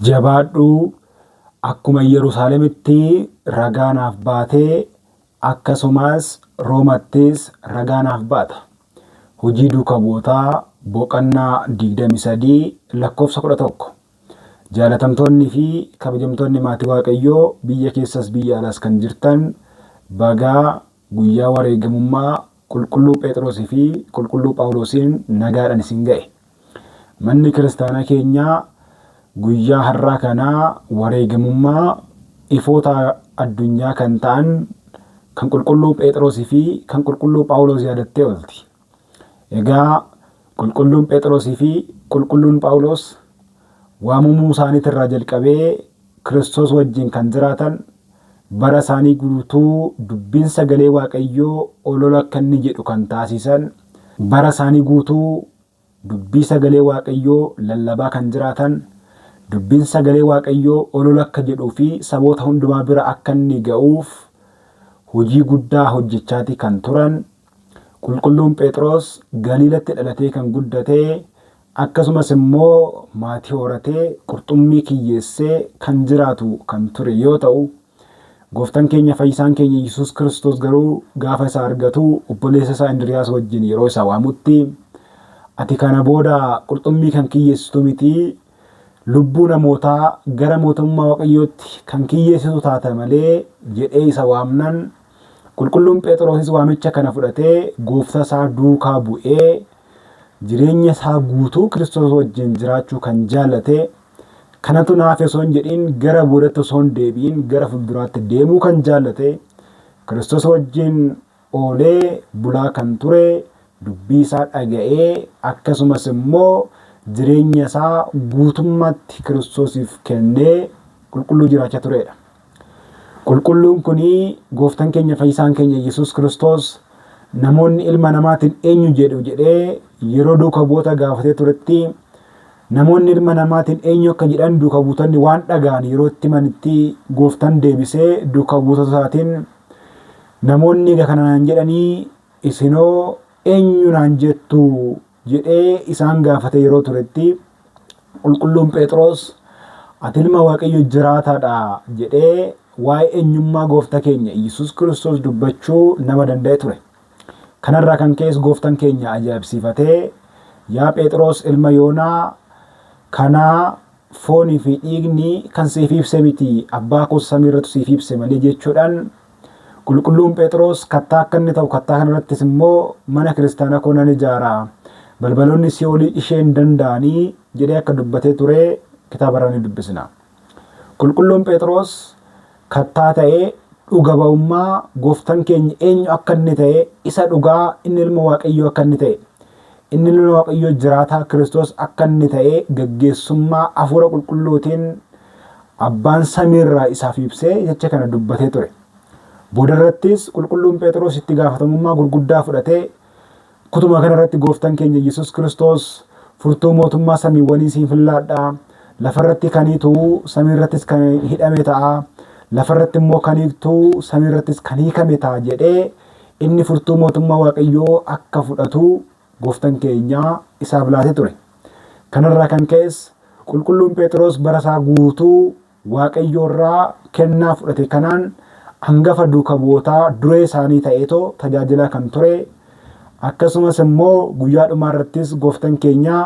Jabaadhu, akkuma Yerusaalemitti ragaa naaf baate, akkasumas Roomattis ragaa naaf baata. Hojii Duuka Bu'ootaa boqonnaa 23 lakkoofsa 11. Jaalatamtoonni fi kabajamtoonni maatii Waaqayyoo biyya keessas biyya alaas kan jirtan bagaa guyyaa wareegamummaa Qulqulluu Pheexiroosii fi Qulqulluu Phaawuloosiin nagaadhaan isin ga'e. Manni kiristaanaa keenyaa guyyaa har'aa kana wareegamummaa ifoota addunyaa kan ta'an kan Qulqulluu Pheexiroosii fi kan Qulqulluu Phaawuloos yaadattee oolti. Egaa Qulqulluun Pheexiroosii fi Qulqulluun Phaawuloos waamamuu isaaniitirraa jalqabee Kiristoos wajjin kan jiraatan bara isaanii guutuu dubbiin sagalee Waaqayyoo olola akka inni jedhu kan taasisan bara isaanii guutuu dubbii sagalee Waaqayyoo lallabaa kan jiraatan dubbiin sagalee Waaqayyoo olola akka jedhuu fi saboota hundumaa bira akka inni ga'uuf hojii guddaa hojjechaatii kan turan Qulqulluun Pheexiroos Galiilatti dhalatee kan guddate akkasumas immoo maatii horatee qurxummii kiyyeessee kan jiraatu kan ture yoo ta'u, Gooftaan keenya fayyisaan keenya Yesuus Kiristoos garuu gaafa isa argatu obboleessa isaa Indiriyaas wajjin yeroo isa waamutti ati kana booda qurxummii kan kiyyeessitu miti lubbuu namootaa gara mootummaa Waaqayyootti kan kiyyeessitu taata malee jedhee isa waamnan Qulqulluun Pheexiroosis waamicha kana fudhatee gooftaa isaa duukaa bu'ee jireenya isaa guutuu Kiristoos wajjin jiraachuu kan jaallate kanatu naaf osoo hin jedhiin gara boodatti osoo hin deebi'in gara fuulduraatti deemuu kan jaallate Kiristoos wajjin oolee bulaa kan ture dubbii isaa dhaga'ee akkasumas immoo jireenya isaa guutummaatti Kiristoosiif kennee qulqulluu jiraachaa turedha. Qulqulluun kun gooftaan keenya fayyisaan keenya Yesuus Kiristoos namoonni ilma namaatiin eenyu jedhu jedhee yeroo duuka bu'oota gaafatee turetti namoonni ilma namaatiin eenyu akka jedhan duuka buutonni waan dhaga'an yeroo itti himanitti gooftaan deebisee duuka buutota isaatiin namoonni egaa kana naan jedhanii isinoo eenyu naan jettu jedhee isaan gaafate yeroo turetti qulqulluun Phexros ati ilma Waaqayyo jiraataadha jedhee waa'ee eenyummaa gooftaa keenya Yesuus Kiristoos dubbachuu nama danda'e ture. Kanarraa kan ka'es gooftaan keenya ajaa'ibsiifatee yaa Phexros ilma Yoonaa kanaa foonii fi dhiigni kan siif ibse miti abbaa koo samii irratti siif ibse malee jechuudhaan Qulqulluun Phexros kattaa akka inni ta'u kattaa kanarrattis immoo mana kiristaanaa koo nan ijaara balbaloonni si'oolii ishee hin danda'anii jedhee akka dubbatee ture kitaaba irraa ni dubbisna. Qulqulluun Phexros kattaa ta'ee dhuga ba'ummaa gooftaan keenya eenyu akka inni ta'e isa dhugaa inni ilma Waaqayyoo akka inni ta'e inni ilma Waaqayyoo jiraataa Kiristoos akka inni ta'e gaggeessummaa hafuura qulqulluutiin Abbaan samiirraa isaaf ibsee jecha kana dubbatee ture. Boodarrattis qulqulluun Phexros itti gaafatamummaa gurguddaa fudhatee kutuma kanarratti gooftaan keenya Yesuus Kiristoos furtuu mootummaa samiiwwanii siif hin laadha. Lafarratti kan hiitu samiirrattis kan hidhame ta'a. Lafarratti immoo kan hiiktu samiirrattis kan hiikame ta'a jedhee inni furtuu mootummaa Waaqayyoo akka fudhatu gooftaan keenya isaaf laatee ture. Kanarraa kan ka'es qulqulluun Phexros bara isaa guutuu Waaqayyoo irraa kennaa fudhate kanaan hangafa duuka bu'ootaa duree isaanii ta'eetoo tajaajilaa kan ture akkasumas immoo guyyaa dhumaa irrattis gooftaan keenya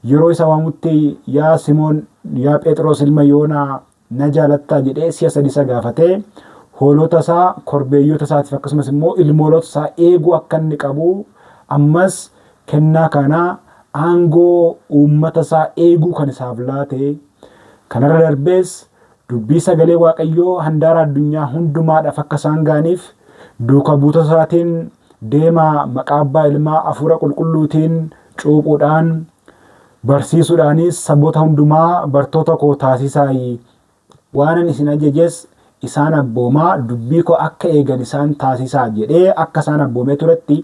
yeroo isa waamutti yaa Simoon yaa Phexros ilma Yoonaa na jaalattaa jedhee si'a sadi isa gaafatee hoolota isaa korbeeyyota isaatiif akkasumas immoo ilmoolota isaa eeguu akka inni qabu ammas kennaa kana aangoo uummata isaa eeguu kan isaaf laate kanarra darbees dubbii sagalee Waaqayyoo handaara addunyaa hundumaadhaaf akka isaan ga'aniif duuka buutota isaatiin deemaa maqaa abbaa ilmaa hafuura qulqulluutiin cuuphuudhaan barsiisuudhaanis saboota hundumaa bartoota koo taasisaayi waanan isin ajajes isaan abboomaa dubbii koo akka eegan isaan taasisaa jedhee akka isaan abboomee turetti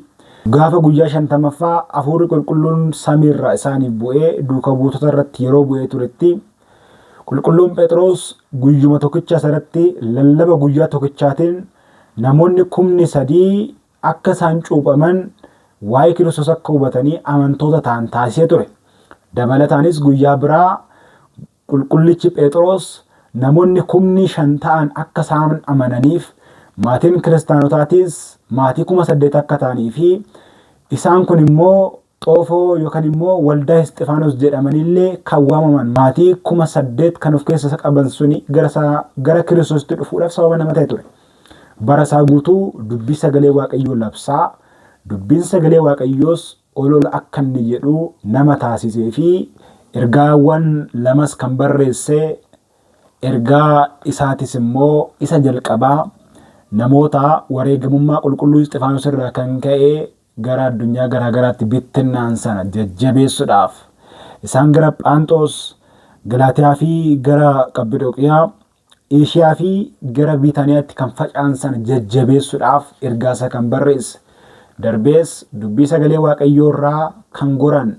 gaafa guyyaa 50ffaa hafuurri qulqulluun samiirraa isaaniif bu'ee duuka buutota irratti yeroo bu'ee turetti qulqulluun Phexros guyyuma tokkicha sanatti lallaba guyyaa tokkichaatiin namoonni 3,000 akka isaan cuuphaman waa'ee Kiristoos akka hubatanii amantoota ta'an taasisee ture. Dabalataanis guyyaa biraa Qulqullichi Phexros namoonni 5,000 ta'an akka isaan amananiif, maatiin kiristaanotaatis maatii 8,000 akka ta'anii fi isaan kun immoo xoofoo yookaan immoo waldaa Isxifaanos jedhamanillee kan waamaman maatii 8,000 kan of keessa qaban suni gara Kiristoositti dhufuudhaaf sababa nama ta'e ture. Bara isaa guutuu dubbii sagalee Waaqayyoo labsaa, dubbiin sagalee Waaqayyoos olola akka inni jedhu nama taasisee fi ergaawwan lamas kan barreesse, ergaa isaatis immoo isa jalqabaa namoota wareegamummaa qulqulluu Isxifaanos irraa kan ka'e gara addunyaa garaa garaatti bittinnaan sana jajjabeessuudhaaf isaan gara Phaanxoos, Galaatiyaa fi gara Qaphidooqiyaa, Eeshiyaa fi gara Biitaaniyaatti kan faca'an sana jajjabeessuudhaaf ergaa isaa kan barreesse. Darbees dubbii sagalee Waaqayyoo irraa kan goran,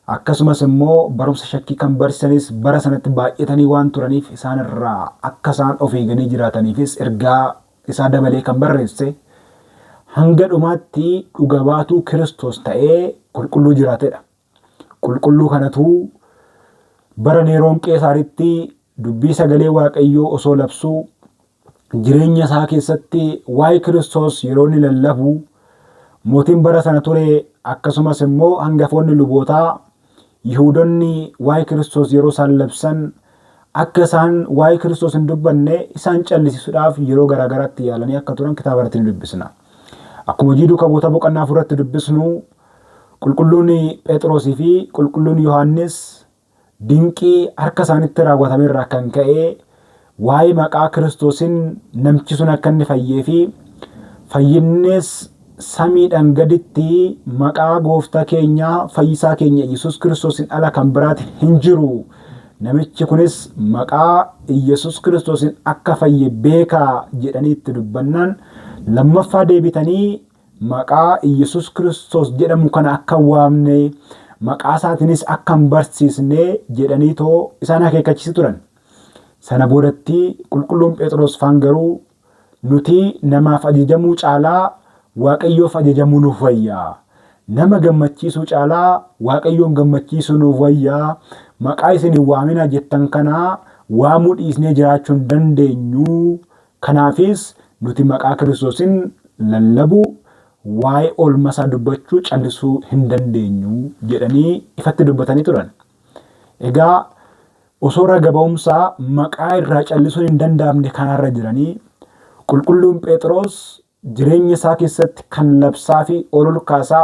akkasumas immoo barumsa shakkii kan barsiisanis bara sanatti baay'atanii waan turaniif isaan irraa akka isaan of eeganii jiraataniifis ergaa isaa dabalee kan barreesse, hanga dhumaatti dhuga baatuu Kiristoos ta'ee qulqulluu jiraatedha. Qulqulluu kanatu bara Neeroon Qeesaaritti dubbii sagalee Waaqayyoo osoo labsuu, jireenya isaa keessatti waa'ee Kiristoos yeroo inni lallabu, mootiin bara sana ture akkasumas immoo hangafoonni lubootaa Yihuudonni waa'ee Kiristoos yeroo isaan labsan akka isaan waa'ee Kiristoos hin dubbanne isaan callisiisuudhaaf yeroo garaa garaatti yaalanii akka turan kitaaba irratti ni dubbisna. Akkuma hojii duuka bu'oota boqonnaa 4 irratti dubbisnu, qulqulluun Phexrosii fi qulqulluun Yohaannis dinqii harka isaanitti raawwatame irraa kan ka'e waa'ee maqaa Kiristoosiin namchi sun akka inni fayyee fi fayyinnis samiidhaan gaditti maqaa gooftaa keenyaa fayyisaa keenya Yesuus Kiristoosiin ala kan biraatiin hin jiru. Namichi kunis maqaa Yesuus Kiristoosiin akka fayye beekaa jedhanii itti dubbannaan, lammaffaa deebitanii maqaa Iyyasuus Kiristoos jedhamu kana akka hin waamne, maqaa isaatiinis akka hin barsiisne jedhanii too isaan akeekkachiisu turan. Sana boodatti qulqulluun Phexros faan garuu, nuti namaaf ajajamuu caalaa Waaqayyoof ajajamuu nuuf wayya. Nama gammachiisuu caalaa Waaqayyoon gammachiisuu nuuf wayya. Maqaa isin hin waaminaa jettan kana waamuu dhiisnee jiraachuu hin dandeenyu. Kanaafis nuti maqaa Kiristoosin lallabuu, waa'ee oolmasaa dubbachuu callisuu hin dandeenyu jedhanii ifatti dubbatanii turan. Egaa osoo raga ba'umsaa maqaa irraa callisuun hin danda'amne kanaarra jiranii, qulqulluun Pheexiroos jireenya isaa keessatti kan labsaa fi ol ol kaasaa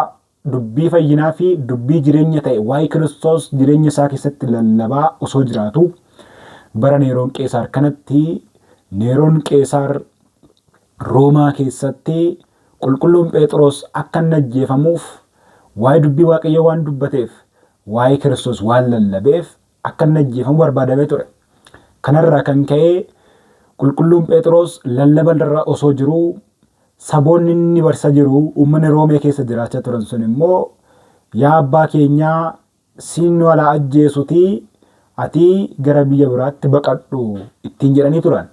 dubbii fayyinaa fi dubbii jireenya ta'e waa'ee Kiristoos jireenya isaa keessatti lallabaa osoo jiraatu, bara Neeroon Qeesaar kanatti Neeroon Qeesaar Roomaa keessatti qulqulluun Pheexiroos akka inni ajjeefamuuf, waa'ee dubbii Waaqayyoo waan dubbateef, waa'ee Kiristoos waan lallabeef akka inni ajjeefamu barbaadamee ture. Kanarraa kan ka'e qulqulluun Pheexiroos lallaba irra osoo jiruu, saboonni inni barsiisaa jiru uummanni Roomee keessa jiraachaa turan sun immoo, yaa abbaa keenyaa, siin nu alaa ajjeesuti ati gara biyya biraatti baqadhu ittiin jedhanii turan.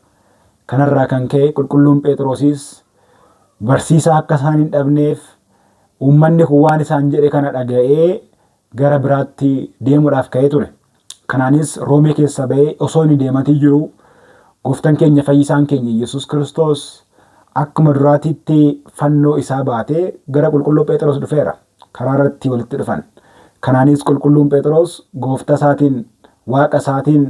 Kanarraa kan ka'e qulqulluun Pheexiroosis barsiisaa akka isaan hin dhabneef uummanni kun waan isaan jedhe kana dhaga'ee gara biraatti deemuudhaaf ka'ee ture. Kanaanis Roomee keessa ba'ee osoo inni deematii jiru, gooftan keenya fayyisaan keenya Yesuus Kiristoos akkuma duraatiitti fannoo isaa baatee gara qulqulluu Pheexiroos dhufeera. Karaa irratti walitti dhufan. Kanaanis qulqulluun Pheexiroos gooftaa isaatiin, waaqa isaatiin,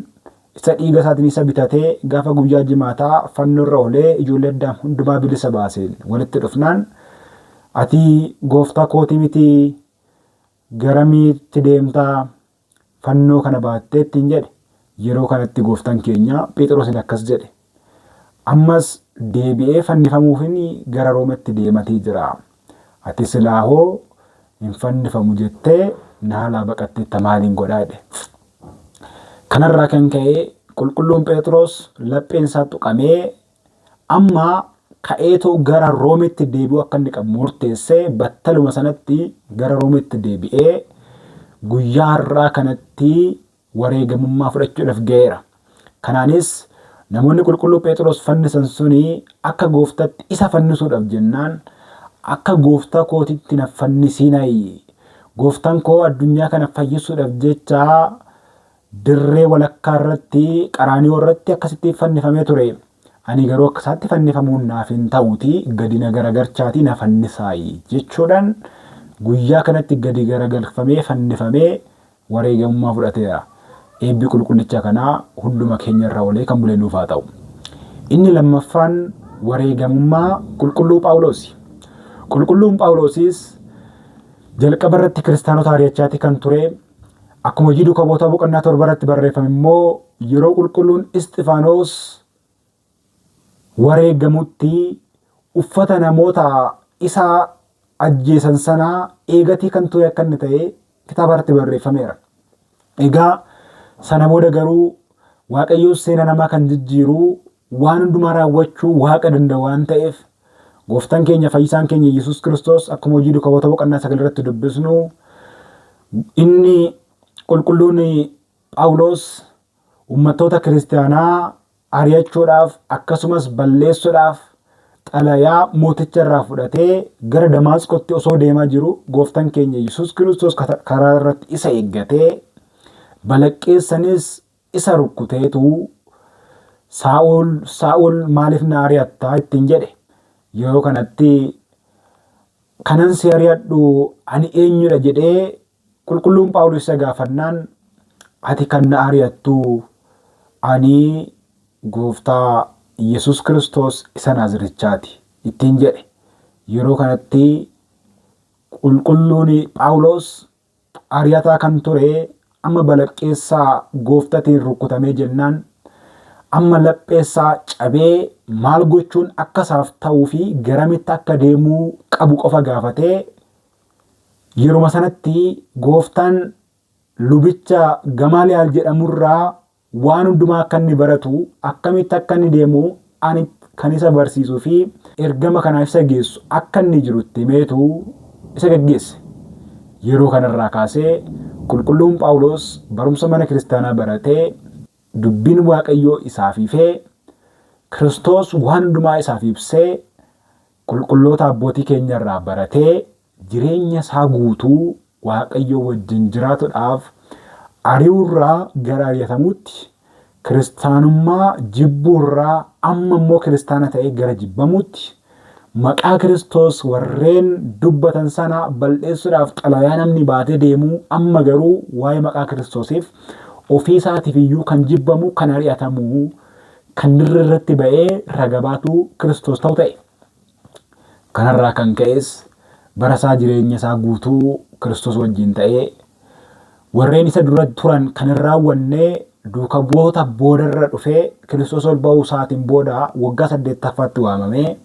isa dhiiga isaatiin isa bitatee gaafa guyyaa jimaataa fannoo irra oolee ijoollee Addaam hundumaa bilisa baaseen walitti dhufnaan, ati gooftaa kootii miti, garamiitti deemtaa fannoo kana baattee ittiin jedhe. Yeroo kanatti gooftaan keenya Pheexiroosiin akkas jedhe. Ammas deebi'ee fannifamuufin gara Roomatti deematii jira. Ati silaa hoo hin fannifamu jettee na halaa baqatteetta, maaliin godhaa jedhe. Kanarraa kan ka'e qulqulluun Pheexiroos lapheen isaa tuqamee amma ka'eetoo gara Roomitti deebi'uu akka inni qabu murteessee, battaluma sanatti gara Roomitti deebi'ee guyyaa har'aa kanatti wareegamummaa fudhachuudhaaf ga'eera. Kanaanis namoonni qulqulluu Pheexiroos fannisan suni akka gooftatti isa fannisuudhaaf jennaan, akka gooftaa kootitti na fannisiinaayi. Gooftaan koo addunyaa kana fayyisuudhaaf jecha Dirree walakkaa irratti Qaraaniyoo irratti akkasitti fannifamee ture. Ani garuu akka isaatti fannifamuun naaf hin ta'uutii gadi na garagarchaatii na fannisaayi jechuudhaan guyyaa kanatti gadi garagalfamee fannifamee wareegamummaa fudhateera. Eebbi qulqullicha kanaa hunduma keenya irra oolee kan bule nuuf haa ta'u. Inni lammaffaan wareegamummaa qulqulluu Phaawuloosi. Qulqulluun Phaawuloosis jalqaba irratti kiristaanota ari'achaati kan ture. Akkuma hojii duuka bu'ootaa boqonnaa 7 irratti barreeffame immoo yeroo qulqulluun Isxifaanoos wareegamutti uffata namoota isa ajjeesan sanaa eegatii kan ture akka inni ta'e kitaaba irratti barreeffameera. Egaa sana booda garuu Waaqayyoon seena namaa kan jijjiiru waan hundumaa raawwachuu Waaqa danda'u waan ta'eef Gooftaan keenya fayyisaan keenya Yesuus Kiristoos akkuma hojii duuka bu'oota boqonnaa 9 irratti dubbisnu inni qulqulluun Phaawulos uummattoota kiristaanaa ari'achuudhaaf akkasumas balleessuudhaaf xalayaa mooticha irraa fudhatee gara Damaasqootti osoo deemaa jiru gooftaan keenya Yesuus Kiristoos karaa irratti isa eeggatee balaqqeessanis isa rukkuteetu Saa'ol Saa'ol maaliif na ari'atta ittiin jedhe. Yeroo kanatti kanan si ari'adhu ani eenyudha jedhee qulqulluun Phaawulos isa gaafannaan ati kan na ari'attu ani gooftaa Yesuus Kiristoos isa Naazirichaati ittiin jedhe. Yeroo kanatti qulqulluun Phaawulos ari'ataa kan ture amma balaqqeessaa gooftatiin rukkutamee jennaan amma lapheessaa cabee maal gochuun akka isaaf ta'uu fi garamitti akka deemuu qabu qofa gaafatee yeruma sanatti gooftaan lubicha Gamaaliyaal jedhamurraa waan hundumaa akka inni baratu akkamitti akka inni deemu ani kan isa barsiisuu fi ergama kanaaf isa geessu akka inni jiru itti himeetu isa gaggeesse. Yeroo kanarraa kaasee qulqulluun Phaawulos barumsa mana kiristaanaa baratee dubbiin Waaqayyoo isaaf ifee Kiristoos waan hundumaa isaaf ibsee qulqulloota abbootii keenyarraa baratee jireenya isaa guutuu Waaqayyoo wajjin jiraatuudhaaf ari'uurraa gara ari'atamuutti, kiristaanummaa jibbuurraa amma immoo kiristaana ta'ee gara jibbamuutti, maqaa Kiristoos warreen dubbatan sana bal'eessuudhaaf xalayaa namni baatee deemuu amma garuu waa'ee maqaa Kiristoosiif ofii isaatiif iyyuu kan jibbamu, kan ari'atamu, kan dirree irratti ba'ee raga baatuu Kiristoos ta'u ta'e. Kanarraa kan ka'es bara isaa jireenya isaa guutuu Kiristoos wajjin ta'ee warreen isa dura turan kan hin raawwanne duuka bu'oota boodarra dhufee Kiristoos ol ba'uu isaatiin booda waggaa saddeettaffaatti waamamee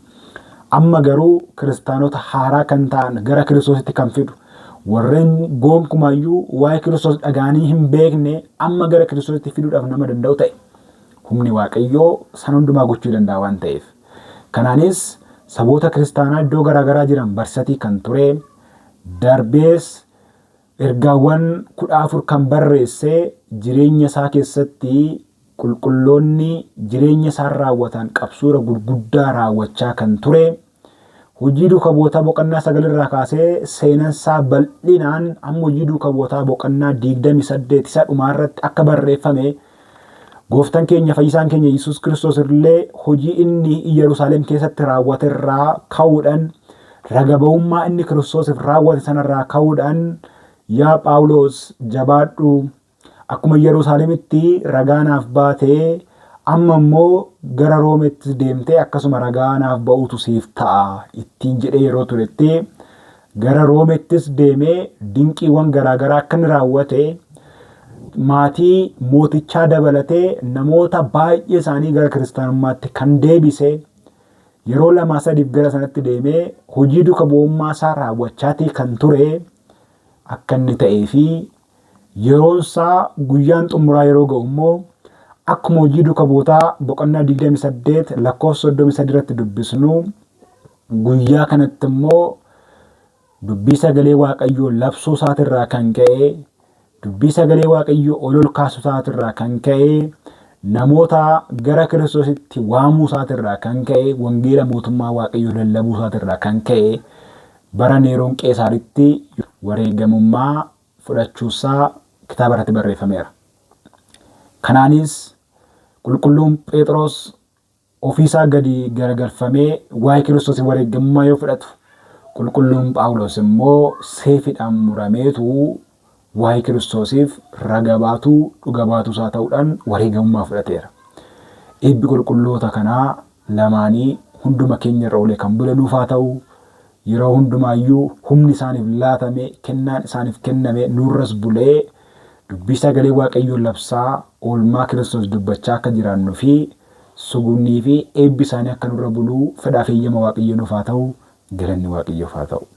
amma garuu kiristaanota haaraa kan ta'an gara Kiristoositti kan fidu warreen gonkumaayyuu waa'ee Kiristoos dhaga'anii hin beekne amma gara Kiristoositti fiduudhaaf nama danda'u ta'e. Humni Waaqayyoo san hundumaa gochuu danda'a waan ta'eef. Kanaanis saboota kiristaanaa iddoo garaa garaa jiran barsiisatii kan ture, darbees ergaawwan 14 kan barreesse jireenya isaa keessatti qulqulloonni jireenya isaan raawwatan qabsuura gurguddaa raawwachaa kan ture, hojii duuka bu'ootaa boqonnaa 9 irraa kaasee seenansaa bal'inaan amma hojii duuka bu'ootaa boqonnaa 28 isa dhumaa irratti akka barreeffame Gooftan keenya fayyisaan keenya Yesuus Kiristoos illee hojii inni Iyyerusaalem keessatti raawwate irraa ka'uudhaan raga ba'ummaa inni Kiristoosiif raawwate sanarraa ka'uudhaan yaa Phaawulos jabaadhu akkuma Yerusaalemitti ragaa naaf baate amma immoo gara Roomettis deemtee akkasuma ragaa naaf ba'uutu siif ta'a ittiin jedhee yeroo turetti gara Roomettis deemee dinqiiwwan garaagaraa akka inni raawwate maatii mootichaa dabalatee namoota baay'ee isaanii gara kiristaanummaatti kan deebise yeroo lamaa sadiif gara sanatti deemee hojii duuka bu'ummaa isaa raawwachaatii kan ture akka inni ta'ee fi yeroon isaa guyyaan xumuraa yeroo ga'u immoo akkuma hojii duuka bu'ootaa boqonnaa 28 lakkoofsa 33 irratti dubbisnu guyyaa kanatti immoo dubbii sagalee Waaqayyoo labsuu isaatirraa kan ka'e, dubbii sagalee Waaqayyoo ol ol kaasuu isaatirraa kan ka'e, namoota gara Kiristoositti waamuu isaatirraa kan ka'e, wangeela mootummaa Waaqayyoo lallabuu isaatirraa kan ka'e, bara Neeroon Qeesaaritti wareegamummaa fudhachuusaa kitaaba irratti barreeffameera. Kanaanis qulqulluun Pheexiroos ofiisaa gadi garagalfamee waa'ee Kiristoosiif wareegamummaa yoo fudhatu, qulqulluun Phaawulos immoo seefiidhaan murameetu waa'ee Kiristoosiif raga baatuu, dhuga baatuu isaa ta'uudhaan wareegamummaa fudhateera. Eebbi qulqulloota kanaa lamaanii hunduma keenya irra oolee kan bule nuuf haa ta'u. Yeroo hundumaayyuu humni isaaniif laatame, kennaan isaaniif kenname nurras bulee dubbii sagalee Waaqayyoo labsaa oolmaa Kiristoos dubbachaa akka jiraannu fi sugunnii fi eebbi isaanii akka nurra bulu fedhaa fi eeyyama Waaqayyoo nuuf haa ta'u. Galanni Waaqayyoof haa ta'u.